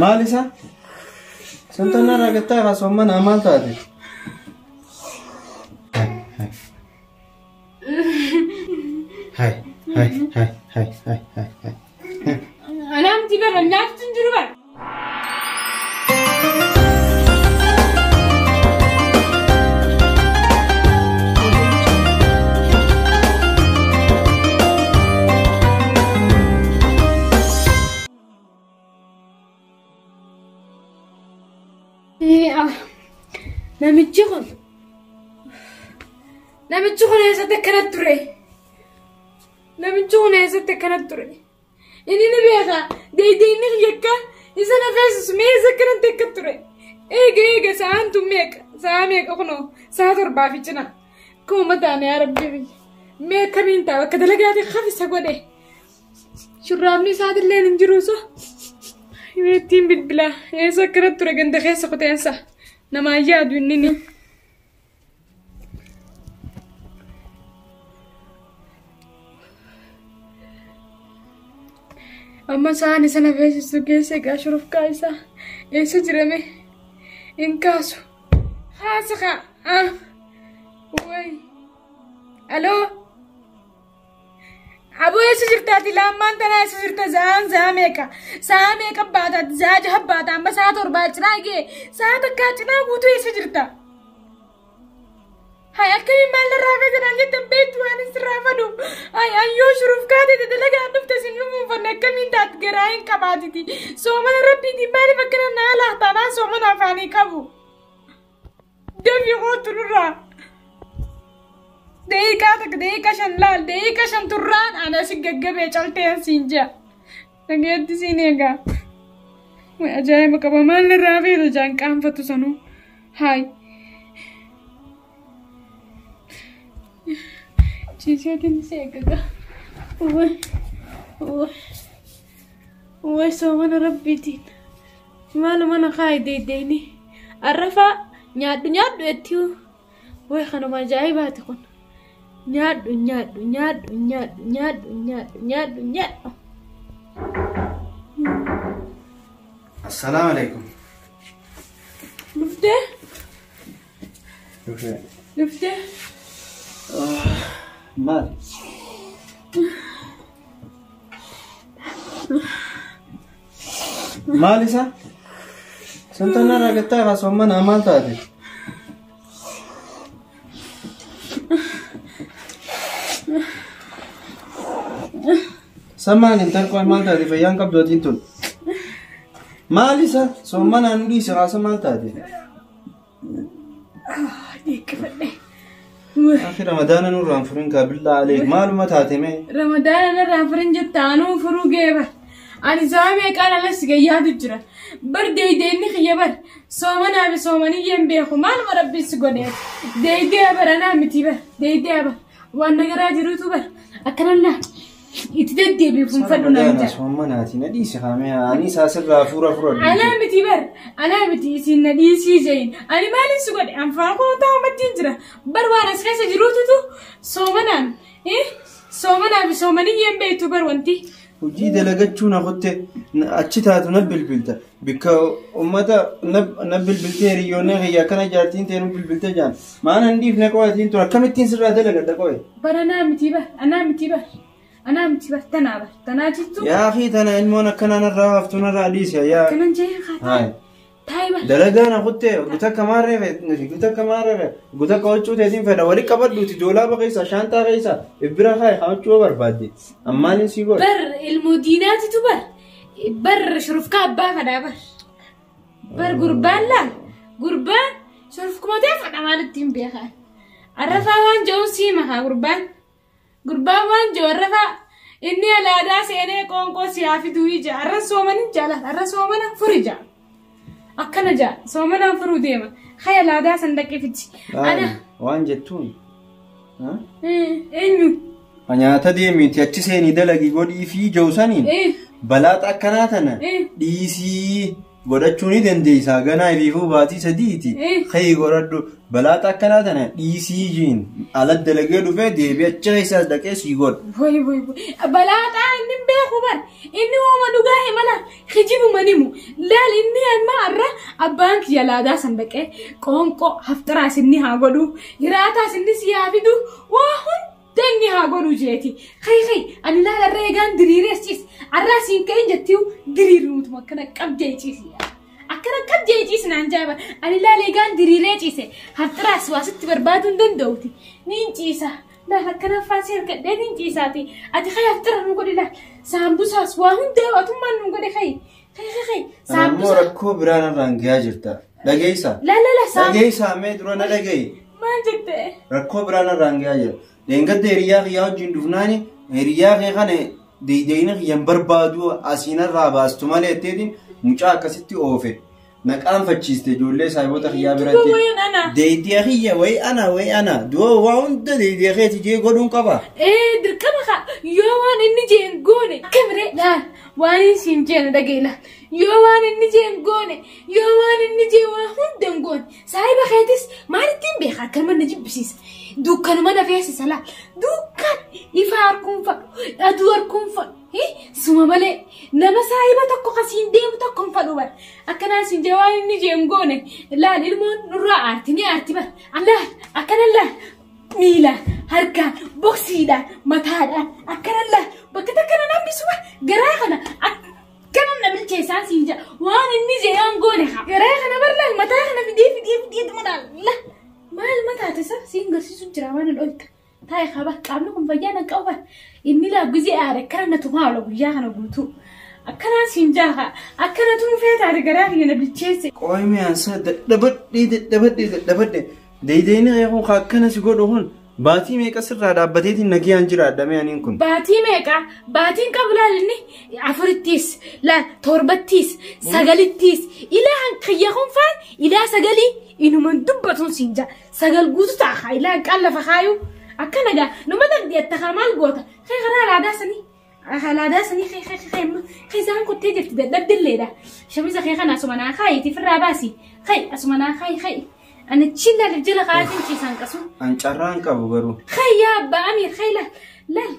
Maal isa? Santanaa ragattaa irraa soommanaa maal taate? Hai, hai, hai, hai, hai, hai, hai. Anaamti bara nyaachuu hin jiru bara. Namichi kun namichi kun eessatti akkanatti ture? Namichi kun eessatti akkanatti ture? Inni ni beeka. Deeydeenni yakka isa na feesisu mee eessa akkanatti akka ture? Eega eega sa'aan tun meeqa? Sa'a meeqa kunoo? Sa'a torbaa fi cina. Kuma taane yaa rabbi. Mee akkamiin ta'a bakka dalagaati hafisa godhe. Shurraabni isaatillee hin jiru so. Ittiin bilbilaa eessa akkanatti ture ganda keessa qoteensa. Namaan yaadu inni ni. Amma sa'aan isa na feesisu keessa egaa shurufkaa isaa eessa jirame hin kaasu. Haasa kaa. Wayi. Aloo. Aboo eessa jirtaati laammaan tanaa eessa jirta sa'aan sa'a meeqa sa'a meeqa baataati sa'a jaha baata amma sa'a torbaa cinaa ga'e sa'a takkaa cinaa guutuu eessa jirta? Hay akkamiin maal narraa feetan jettan beektu waan sirraa fadu. Hay ayyoo shuruuf kaatee dalagaan dhufte sin dhufuufanne akkamiin taat garaa hin qabaatiti. Soomana rabbiitiin maaliif akkana naa laahtaanaa soomana afaanii qabu. Dafii kootu nurraa. Daqiiqaa takka daqiiqaa shan laal daqiiqaa shan turraan ana si gaggabee calteen siin jea. Dhageetti siin eegaa. Ajaa'iba qaba maal narraa feeta jaan qaanfatu sanuu. Haay. Ciiseetiin si eegaga. Way way way soomana rabbiitiin. Maaluma na kaayi deeydeyni. Arrafaa nyaadhu nyaadhu jettiu. Way kanuma ajaa'ibaati kun. Nyaadhu nyaadhu nyaadhu nyaadhu nyaadhu nyaadhu nyaadhu nyaadhu. Assalaamu alaikum. Dhuftee? Dhufee. Dhuftee? Maal? Maal isa? Santanaa ragattaa irraa soommanaa maal taate? Samaan intal qoy maal taate fayyaan qabdu atiin tun? Maal isa? Soommanaan nu dhiise haasa maal taate? Dhiiqqifadhe. Akhi Ramadaana nurraan furin kaa billaa aleek maaluma taate mee? Ramadaana narraa furin jetta anuu furuu ga'e bar. Ani sa'a meeqaan alas gayyaatu jira. Bar deeydeenni kiyya bar. Soomanaa fi soomaniyyee hin beeku maaluma rabbi si godheef. Deeydee bar anaa miti bar. Deeydee bar. Waan nagaraa jirutu bar. Akkanalla itti deddeebiif hin fadhu naan Ramadaana jedha. soomanaati na dhiise kaamee ani isaa sirraa fuura fura. Anaa miti bar. Anaa miti isin na dhiisii jeyin. Ani maalin si godhe anfaa koo taa'umatti jira. Bar waan as keessa jirututu soomanaan. Soomanaa fi soomaniyyee hin beektu bar wanti. Hojii dalagachuu na kutte achi taatu na bilbilta. Bikka uummata na bilbiltee hiriyoonni kiyya akkana jaartiin ta'e nu bilbilte jaan. Maana hin dhiifne qo'atiin ture akkamittiin sirraa dalagadha qo'e. Bar anaa miti bar. Anaa miti bar. Anaa miti bar tanaa bar. Tanaa jettu. Yaa fi tana ilmoon akkanaa narraa haftu narraa dhiise yaa. Kanan jee haa Haay. taayi bar. Dalagaa na kutte gutakka maarree fedhe gutakka maarree fedhe gutakka huccuu teetiin fedha wali qabadhuuti doolaaba keessa shaantaa keessa ibbira kaaye haa huccuu barbaadde ammaan hin sii godhe. Bar ilmoo diinaatitu bar. Bar shurufkaa abbaa fadhaa bar. Bar gurbaan laal. Gurbaan shurufkumatee fadha maalitti hin beekan. Arrafaa waan jedhuun sii makaa gurbaan. Gurbaan waan jedhu arrafaa. Inni alaadaa seenee qoonqoo siyaa fiduu ija. Arra soomanin jaalala. Arra soomana furi ja'a. Akkana ja'a. Soomanaan furuu deema. Haya alaadaa san dhaqee fiti. Ana. Waan jettuun. Eenyu? Nyaata deemiiti achi seenii dalagii godhii fi jawsaniin balaaxa akkanaa tana dhiisii godhachuu ni dandeessaa ganaa ifiifuu baatii sadiiti. Kayii godhadhu balaaxa akkanaa tana dhiisii jiin ala dalagee dhufee deebi'ee achi keessaas dhaqee sii godha. Wayi wayi wayi. Balaaxaa inni hin beeku bar. Inni uuma dhugaa Kijibuma nimu. Laal inni amma arra abbaan kiyya laadaa san dhaqee qoonqoo haftiraas inni haa godhu jiraataas inni si haa fidu waa hunda inni haa godhu jeeti. Kai kai ani laal arra eegaan diriiree ciis arraa siin ka'in jettiu diriiruutuma akkana qabdee ciisi. Akkana qabdee ciisi naan jaaba ani laal eegaan diriiree ciise haftiraas waa sitti barbaaduu hin danda'uti niin ciisa. Laal akkana faasii harkadhee niin ciisaati ati kai haftira nu godhi laal saambusaas waa hunda atummaan nu godhe kai kai kai kai Ammoo saambusaa. Rakkoo biraan irraan gahaa jirta. Dhageessaa. La la la saam Dhageessaa mee dura na dhaga'i. Maal jette? Rakkoo biraan irraan gahaa jira. Leengadda hiriyaa kiyyaa wajjin dhufnaani hiriyaa kee kana deeydayina kiyyan barbaadu asiinarraa baastu malee jetteetiin mucaa akkasitti oofe. Naqaan fachiiste ijoollee saayiboota kiyyaa biratti. Wayin ana. Deeydee kiyya wayi ana wayi ana du'a waa hunda deeydee keeti jee godhuun qaba. Ee dirqama kaa yoo waan inni jeen goone akkamiree laal waan inni siin jeen dhaga'i laal yoo waan inni jeen goone yoo waan inni jeen waa hunda hin goone saayiba keetis maalittiin beeka akkanuma na jibbisiisa dukkanuma na feesisa laal dukkan ifa harkuun fadhu aduu harkuun fadhu suma malee nama saayiba tokko kasiin deemu tokko hin fadhu bar akkanaan siin jee waan inni jeen goone laal ilmoon nurraa aarti ni aarti bar laal akkana laal miilaan harkaan boksiidhaan mataadhaan akkana laal bakka takka na hambisu bar garaa kana akkana na bilcheessaan siin jaa waan inni jee waan goone haa garaa kana bar laal mataa kana fidee fidee fidee dhuma laal maal mataate isa siin garsiisu jira waan hin dhoyta taa'e qaba qaamni kun fayyaa na qabu bar inni laa gizee aare akkana na tumaa oola guyyaa kana guutuu akkanaan siin jaa haa akkana tumfee taate garaa kiyya na bilcheesse. Qo'imee ansa dadhabadhee dadhabadhee dadhabadhee deeydayina kee kun akkana si godhu kun baatii meeqa sirraa dhaabbateetiin nagiyaan jiraadha mee aniin kun. Baatii meeqa? Baatiin qabu laal inni afurittiis, laal torbattiis, sagalittiis. Ilaa kiyya kun faan ilaa sagalii inuman dubbatuun siin jaa. Sagal guutu ta'a haa ilaa hanqaan lafa kaayuu. Akkana gaa numa dandeetta haa maal goota? Kee karaa laadaa sanii. Laadaa sanii kee kee kee kee isaan kottee jirti dadhabdilleedha. Shamiza kee kana asuma naa kaayitii firraa baasi. Kee asuma naa kaayi kee. Ani chilla jala kaayatiin ciisaan qasu. An carraan qabu garuu. Khay yaa abbaa Amiir khay laal laal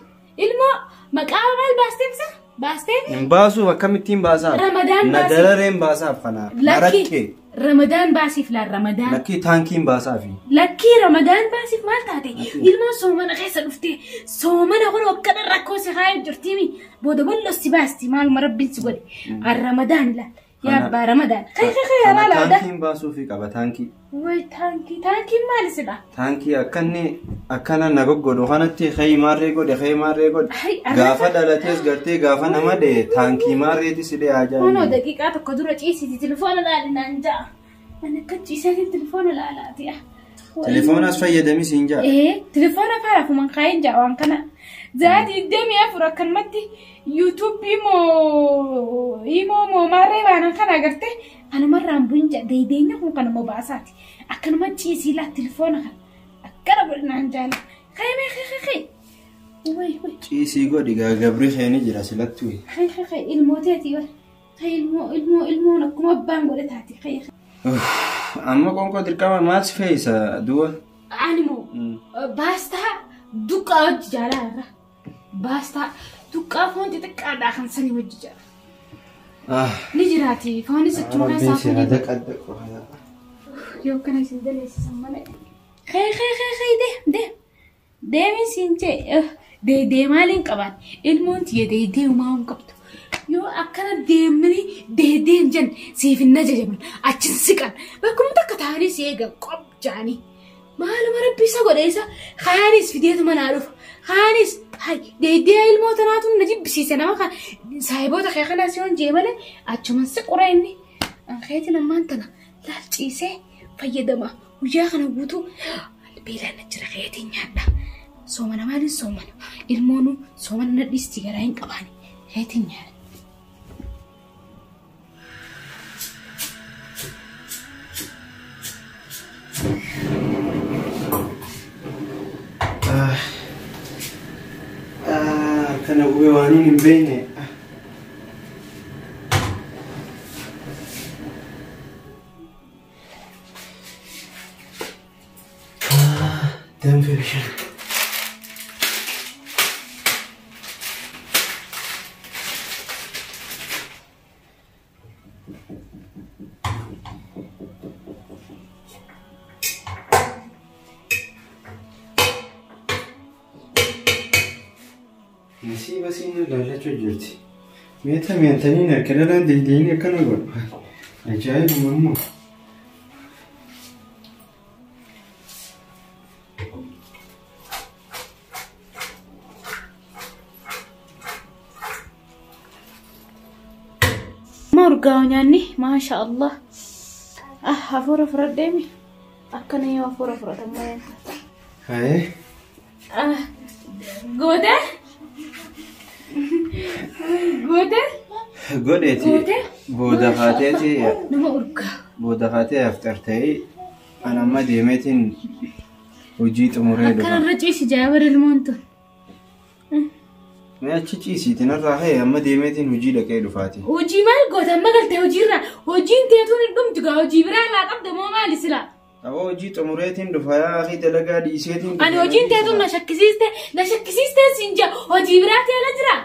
ilmoo maqaa maal baasteef isa baasteef Hin baasuuf akkamittiin baasaaf? Ramadaan Na baasiif. darareen baasaaf kana. Na Lakkii rakkee. Ramadaan baasiif laal Ramadaan. Lakkii taankiin baasaafi. Lakkii Ramadaan baasiif maal taate ilmoon soomana keessa dhuftee soomana kun akkana rakkoo si kaayee jirtiimi booda bal'oo si baasti maaluma rabbiin si godhe Ramadaan laal yaa abbaa Ramadaan khay khay khay Kana laal laal taankiin baasuufi qaba taankii. Way taankii taankiin maali sidha? Taankii akkanni akkana na goggodhu kanatti kee maarree godhe kee maarree godhe. Hai, arra- Gaafa dhalatees gartee gaafa nama dhee taankii maarreeti si dhee Kunoo ajaa'iba. daqiiqaa tokko dura ciisiti telefoona laali naan ja'a. Ani akka ciiseetiin telefoona laalaati. Telefoonas fayyadami siin jaa. Ee telefoona faara fuman kaayin ja'a waan kana. Zaati 24 akkanumatti yuutuubii moo imoo moo maarree baanan kana agartee kanumarraan bu'in ja'a deedeenya kun kanuma baasaati. Akkanuma ciisii laa telefoona kana akkana godhi naan jaala. Kee mee kee kee kee. Way way. Ciisii godhi gaa gabri keeni jira silatti. Kee kee kee ilmooteeti way. Kee ilmoo ilmoo ilmoon akkuma abbaan godhe taati kee. Amma qoonqoo dirqama maal si fe'isa du'a? Ani moo baastaa duqqaa hojii jaalaa irra. Baastaa duqqaa foon xixiqqaadhaa kan sanii hojii jaala. Ni jiraati foonis achuma Rabbiin keessaa si haa foon. daqaddaqu. Yoo kana isin daleessisan malee. Kee kee kee kee deem deem. Deemi siin jee deedee maaliin qabaan ilmoon tiyya deedee uumaa hin qabdu. Yoo akkana deemanii deedee hin jenne siif hin ajajaman achi hin siqan bakkuma takka ta'anii si eegan qob jaanii. Maaluma rabbi isa godhe isa kaanis fideetu manaa dhufa. Kaanis hay deedee ilmoo tanaatu na jibbisiise nama kan saayiboota kee kanaas yoon jee malee achuman si qura inni. Ankeetiin ammaan tana laal ciisee fayyadama guyyaa kana guutuu beelaan na jira keetiin nyaadha. Soomana maaliin soomana ilmoonu soomana na dhiisti garaa hin qabaani keetiin nyaadha. Kana gubee waan hin beekne. Danfee bishaan. Nasiiba siin ilaallachuu jirti. Meeta meentaniin harka dhalaan deedeeni akkana godhu. Ajaa'ibuma immoo. Ma urgaa'u nyaanni maasha Allah. Ah hafuura fudhadheemi. Akkana yoo hafuura fudhatamu. Haye. Ah goote? Goote? Godheeti. Goote? Booda kaateeti. Nama urgaa'u. Booda kaatee afxartee an amma deemeetiin hojii xumuree Akkana dhufa. irra ciisi jaabara ilmoon tun. Mee achi ciisiitiin irraa ka'e amma deemeetiin hojii dhaqee dhufaati. Hojii maal goota amma galtee hojiirra hojiin teetuun hin dhumtu gaa hojii biraa laa qabda moo maali silaa? Aboo hojii xumureetiin dhufa yaa fi dalagaa dhiiseetiin. Ani hojiin teetuun na shakkisiiste na shakkisiiste siin jaa hojii biraa teela jira.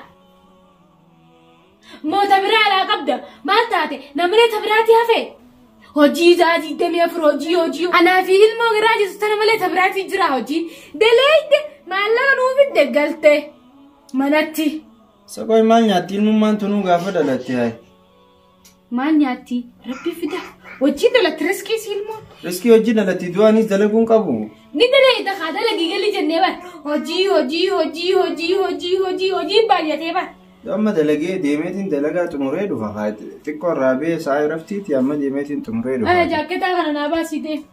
Moota biraa laa qabda maal taate namni ta biraati hafe. Hojii za'a 24 hojii hojii anaa fi ilmoo garaa jirtu tana malee ta biraati jira hojiin daleeyde maallaqa nuu fidde galte manatti. Saqooy maal nyaatti ilmummaan tunuu gaafa dhalatte hayi. Maal nyaatti rabbi fida hojiin dhalatti riskii si ilmoon. Riskii hojii dhalatti du'aanis dalaguun qabu. Ni daleeyda haa dalagii galii jennee bar hojii hojii hojii hojii hojii hojii hojii baay'atee bar. Amma dalagee deemeetiin dalagaa xumuree dhufa. Xiqqoo irraa bee sa'a raftiiti amma deemeetiin xumuree Ana dhufa. jaakketaa kana naa baasii deem.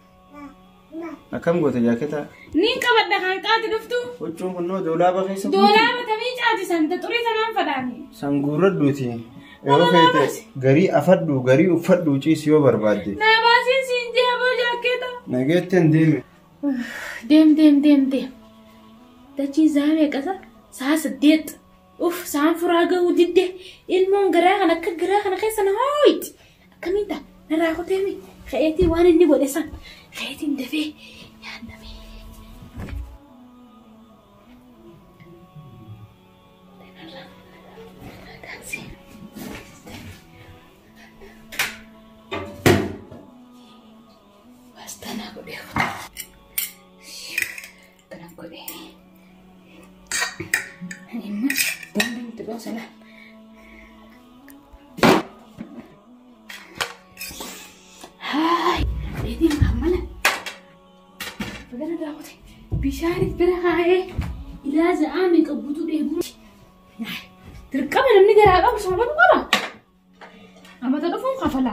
Akkam goota jaakketaa? Niin qabadha kan qaati dhuftu. Huccuun kunnoo doolaaba keessa buuti. Doolaaba tamii caati san ta xurii tanaan fadhaani. Sanguurradhuuti. Yeroo feete garii afadhu garii uffadhu ciisi yoo barbaadde. Naa baasiin siin jeeboo jaakketaa. Nageetteen deeme. Deem deem deem deem. Dachiin sa'a meeqasa? Sa'a 8. Uff sa'aan furaa gahuu didde. Ilmoon garaa kana akka garaa kana keessa na hooyti. Akkamiin ta'a? Narraa kuteemi. Ka'eetii waan inni godhe san. Ka'eetiin dafee nyaanname. Bastanaa godhee kutaa. Kanaan godhee. Inni bombiin xiqqoo sana. Haay, eetiin maamala. Bagana daawwate bishaan bira kaa'ee ilaa za'aa meeqa guutuu dheebuu. Dirqama namni garaa qabu soomanu qaba. Amata dhufuun kafala.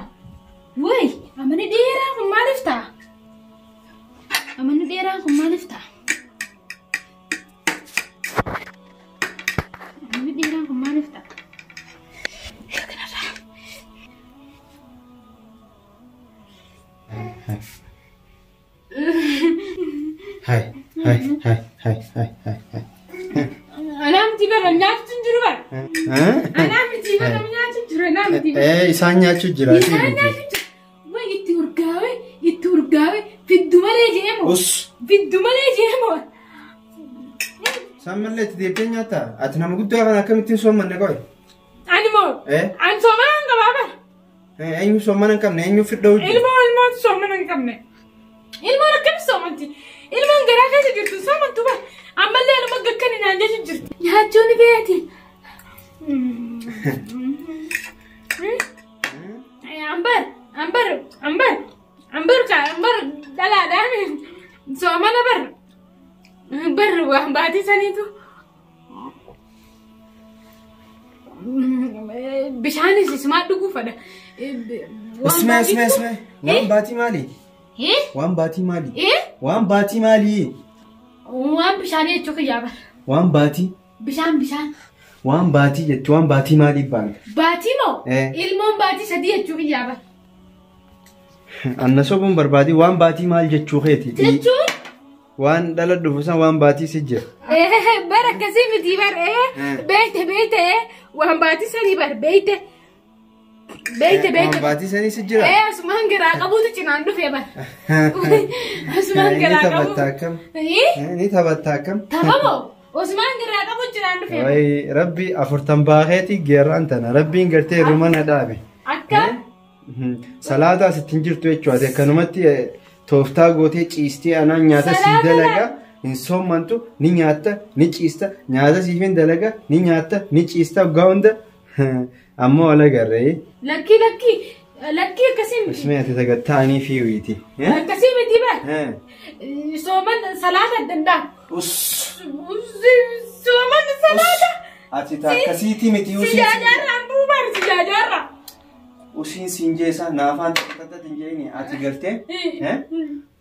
Wayi, amani dheeraan kun maaliif ta'a? Amanni dheeraan kun maaliif ta'a? Amanni dheeraan kun maaliif ta'a? Kanarraa. Hai hai hai hai hai hai hai. Anaamti bara nyaachuu hin jiru bara. Anaamti bara nyaachuu jiru anaamti. Isaan nyaachuu jira. Isaan nyaachuu jiru. Wayi itti urgaawe itti urgaawe fiddu malee jeemo. Us. Fiddu malee jeemo. Isaan malee itti deebitee nyaata. Ati nama guddaa kana akkamittiin soommanne qoy? Ani moo? Ani soomana hin qabaa bara. Eenyu soomana hin qabne eenyu fidda hojii? Ilmoo ilmoon soomana hin qabne. Ilmoon akkam soomanti? Ilmoon garaa keessa jirtu soomantu bara. Ammallee anuma gakkani naan jechu jirti. Nyaachuun beeti. Ambar ambar ambar ambar ka ambar dhalaadhaan soomana bar. Bar waan baatii saniitu. Bishaanis isumaa dhuguu fadha. Usmee usmee usmee. Waan baatii maali? Waan baatii maali? Waan baatii maali? Waan bishaanii jechuu kiyyaa bara. Waan baatii? Bishaan bishaan. Waan baatii jettu waan baatii maaliif baanta? Baatii moo? Ilmoon baatii 3 jechuu kiyyaa bara. Anna sobuun barbaadii waan baatii maal jechuu keeti? Jechuun? Waan dhala dhufu san waan baatii si jira. Bara akkasii miti bara beekte beekte waan baatii 3 bara beekte. Beekte beekte. Waan baatii 3 si jira. Asumaan garaa qabuutu cinaan dhufee bara. Asumaan garaa Ni qabu. taphatta akkam? Ni taphatta akkam? Taphamoo? Asumaan garaa qabu cinaan dhufee. Wayi rabbi 40 baakeeti geerraan tana rabbiin gartee rumana dhaabe. Akka? Salaataa asitti hin jirtu jechuudha. Ati akkanumatti tooftaa gootee ciistee anaan nyaata sii Salaata dalagaa hin soommantu ni nyaatta ni ciista nyaata siif hin dalagaa ni nyaatta ni ciista waggaa hunda ammoo wal agarree. Lakkii lakkii lakkii akkasii miti. Ismee ati sagattaanii fi wiiti. Akkasii miti bar. Sooman salaata danda'a. Us. Sooman salaata. Ati akkasiiti miti Si usiin. jaajaarraa buubar si jaajaarraa. Usiin siin jeesa naafaan takka hin jeeni ati gartee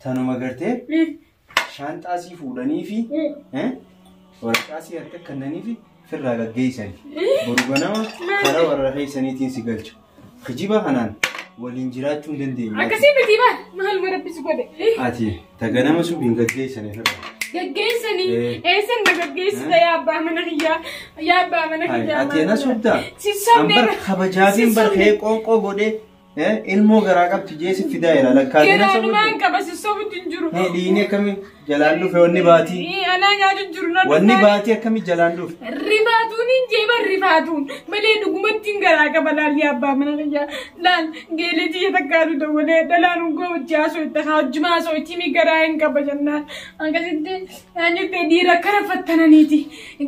tanuma gartee shaanxaa sii fuudhanii fi waraqaa sii harka kennanii fi firraa gaggeessan. Boru ganama karaa warra keessaniitiin si galcha. Kijiba kanaan waliin jiraachuu hin dandeenyu. Akkasii miti bar maal marabbis godhe. Ati ta ganama subiin gaggeessan firraa. Gaggeessanii eessan na gaggeessita yaa abbaa mana kiyyaa yaa abbaa mana kiyyaa. Ati na sobdaa? Si sobnee An bar kabajaatiin bar kee qoonqoo godhee ilmoo garaa qabdi jeesi fidaa jira lakkaatee na Garaanumaan sobde. qaba si sobutu hin jiru. Dhiini akkamii jalaan dhufe wanni baatii? Anaa nyaatu hin jiru na Wanni dhufaan. baatii akkamii jalaan dhufe? Rifaatuun hin jeeban rifaatuun malee dhugumatti hin garaa qaba laal yaa abbaa mana kiyyaa laal geelee tiyya takkaatu dawwalee dhalaan ungoo hojii haasoo itti haa hojii haasoo itti mi garaa hin qaba jennaan akkasitti naan jettee dhiira akkana fattananiiti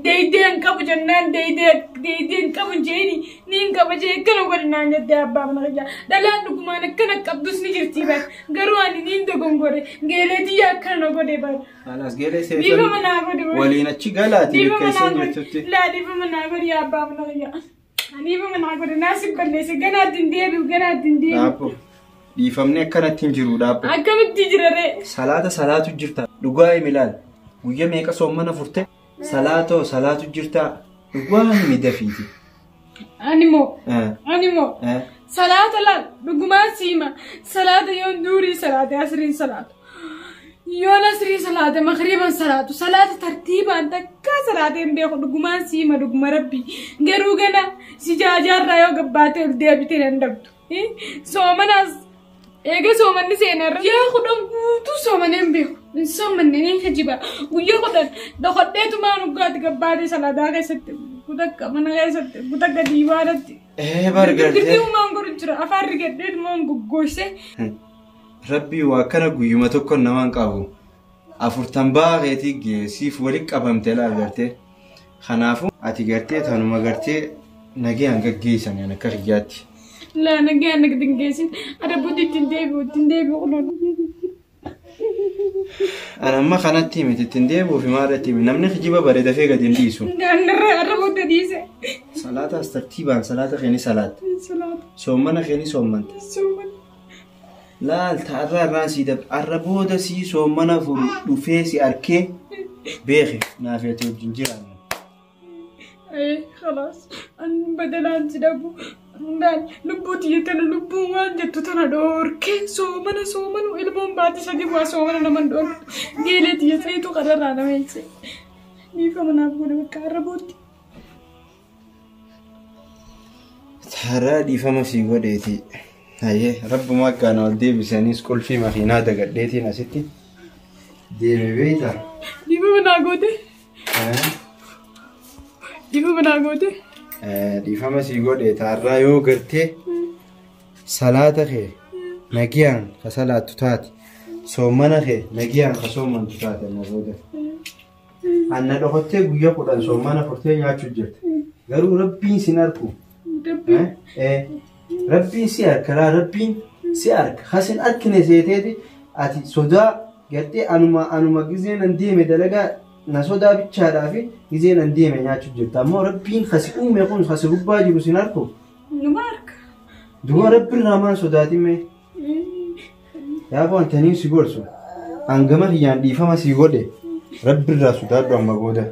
deeydee hin qabu jennaan deeydee deeydee hin qabu jeeni ni hin qaba jee akkana godhi naan jettee abbaa mana kiyyaa dhalaan dhugumaan akkana qabdus ni jirti bar garuu ani ni hin dogongore geelee tiyya akkana na godhe bar. Alas geelee Dhiifama seetan naa godhe bar. waliin achi galaati Dhiifama bakka naa isin godhi. jirtutti. Laa dhiifama naa godhi yaa abbaa mana kiyyaa. Dhiifama naa godhi naa si balleesse ganaatti hin deebi'u ganaatti hin deebi'u. Dhaabbo dhiifamni akkanatti hin jiru dhaabbo. Akkamitti jira ree? Salaata salaatu jirta dhugaa himi laal guyya meeqa soommana furte salaatoo salaatu jirta dhugaa himi dafiiti. Ani moo ani moo salaata laal dhugumaan siima salaata yoon durii salaate asriin salaatu. Yoon asrii salaate makriiban salaatu salaata tartiibaan takkaa salaatee hin beeku dhugumaan siima dhuguma rabbi garuu gana si jaajaarraa yoo gabbaatee ol deebitee nan dhabdu. Soomanaas eega soomanni seenarra guyyaa 10 guutuu soomanee hin beeku hin soomanne ni kijiba guyyaa 10 dhokodheetumaan dhugaati gabbaatee salaataa keessatti kutakka mana keessatti kutakka diiwaanatti. Bar gartee. Girgirri godhu jira afaan rigadheetumaan goggooshee. Rabbii waa akkana guyyuma tokko namaan qabu. 40 ba'aa keetii geessiif walitti qabamte laal gartee. Kanaafuu ati gartee tanuma gartee nagayaan gaggeessan an akka kiyyaatti. Laa nagaan nagdi hin geessin adabbuutti ittiin deebi'u ittiin deebi'u kunuun. An amma kanatti miti ittiin deebi'uuf maalatti himi namni kijiba bare dafee gadi hin dhiisu. Naannarra arrabootti dhiise. Salaataas tartiibaan salaata keeni salaatta. Salaata Soommana keeni soommanta. soomana. Laal ta'arraa irraan sii dab arra booda sii soommana furu dhufee si arkee beeke naaf ati wajjin jiraanna. خلاص أن بدلان تدبو Laal lubbuu tiyya tana lubbuun waan jettu tana dhoorkee soomana soomanu ilmoon baati sadi waa soomana naman dhoorku geelee tiyya sayitu qararraa nama eegse. Dhiifama naaf godhe bakka arrabootti. Taraa dhiifama sii godheeti. Hayyee rabbuma akkaan ol deebisaniis qulfii makiinaa dagadheetiin asitti deeme beektaa? Dhiifama naa goote. Dhiifama naa goote. Dhiifama sii godhe taarraa yoo gartee salaata kee nagiyaan ka salaattu taate soomana kee nagiyaan ka soomantu taate amma booda. Anna dhokottee guyyaa 10 soomana furtee nyaachuu jirta. Garuu rabbiin sin arku. Rabbiin si harka laa rabbiin si harka hasin arkine seeteeti ati sodaa gartee anuma gizee nan deeme dalagaa na sodaa bichaadhaa fi gizee nan deeme nyaachuu jirta ammoo rabbiin hasi uume kun hasi gubbaa jiru sin arku. Numa harka. Duba rabbiin ramaan sodaatime. Yaa wantanii si gorsu hangama kiyyaan dhiifama si godhe rabbiirraa sodaadhu amma booda.